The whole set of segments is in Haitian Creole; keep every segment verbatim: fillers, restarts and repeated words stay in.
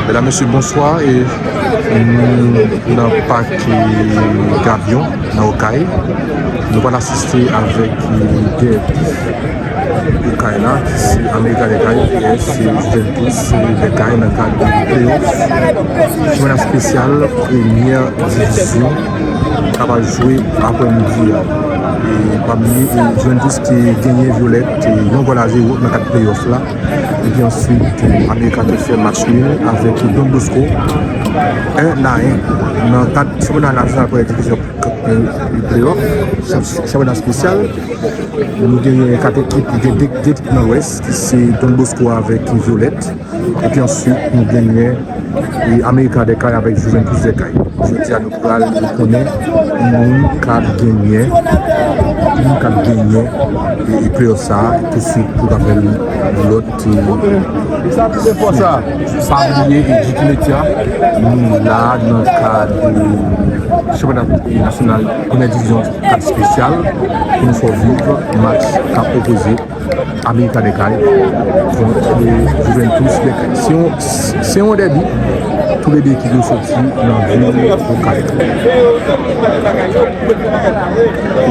Medam, mesye, bonswa. E nou nan pak, e, Gabyon, nan Okay. Nou pral asiste avèk, e, dèbi Okay la, ki se América de Cali vs Juventus de Cali nan kad playoff chanpyona espesyal premyè divizyon k ap jwe aprèmidi a. E pa bliye, e, Juventus te genyen Violet, e, yon gòl a zewo nan kad playoff la. Epi answit, e, América te fè match nul avèk Don Bosco, en a en, nan kad chanpyona nasyonal premyè divizyon, e, playoff, chanpyona espesyal. Nou genyen kat ekip, de, de, de ekip nan Lwès, ki se Don Bosco avèk Violet. Epi answit, nou genyen, e, América de Cali avèk Juventus de Cali. Jodi a, nou pral konnen moun k ap genyen, moun k ap genyen, e, e, playoff sa a, tousuit pou ta fè lòt, e, pa bliye, e, Djiki Media, nou la nan kad, e, chanpyona, e, nasyonal premyè divizyon, kad espesyal, pou nou fè w viv match k ap opoze América de Cali kont Juventus de Cali. Se yon, se yon dèbi. Tou le de ekip yo soti nan vil Okay.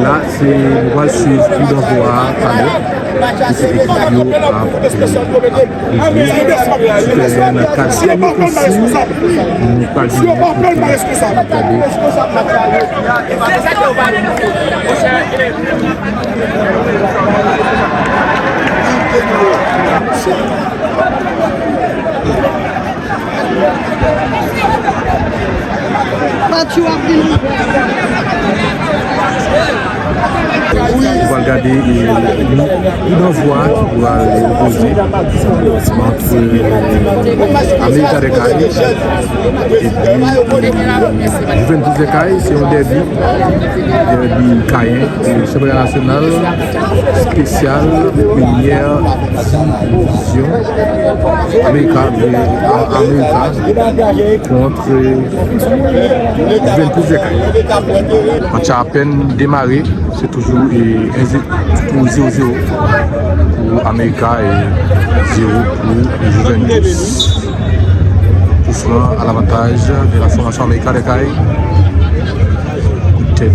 La, se, nou pral swiv kou danvwa a talè. Kote ekip yo ap, ap rive sou teren nan kad dènye konsiy. Nou pral jwenn kote n ap gade. Match yo ap vin. Ou pral gade, e, kou danvwa ki pral opoze ant, e, América de Cali epi, e, Juventus de Cali. Se yon dèbi, dèbi kayen, e, chanpyona nasyonal espesyal premyè divizyon. América, e, a, América kont, e, Juventus de Cali. Match la apèn demare, se toujou, e, en ze-, toujou zewo zewo pou América e zewo pou Juventus. Coup franc à l'avantage de la formation América de Cali. Kout tèt.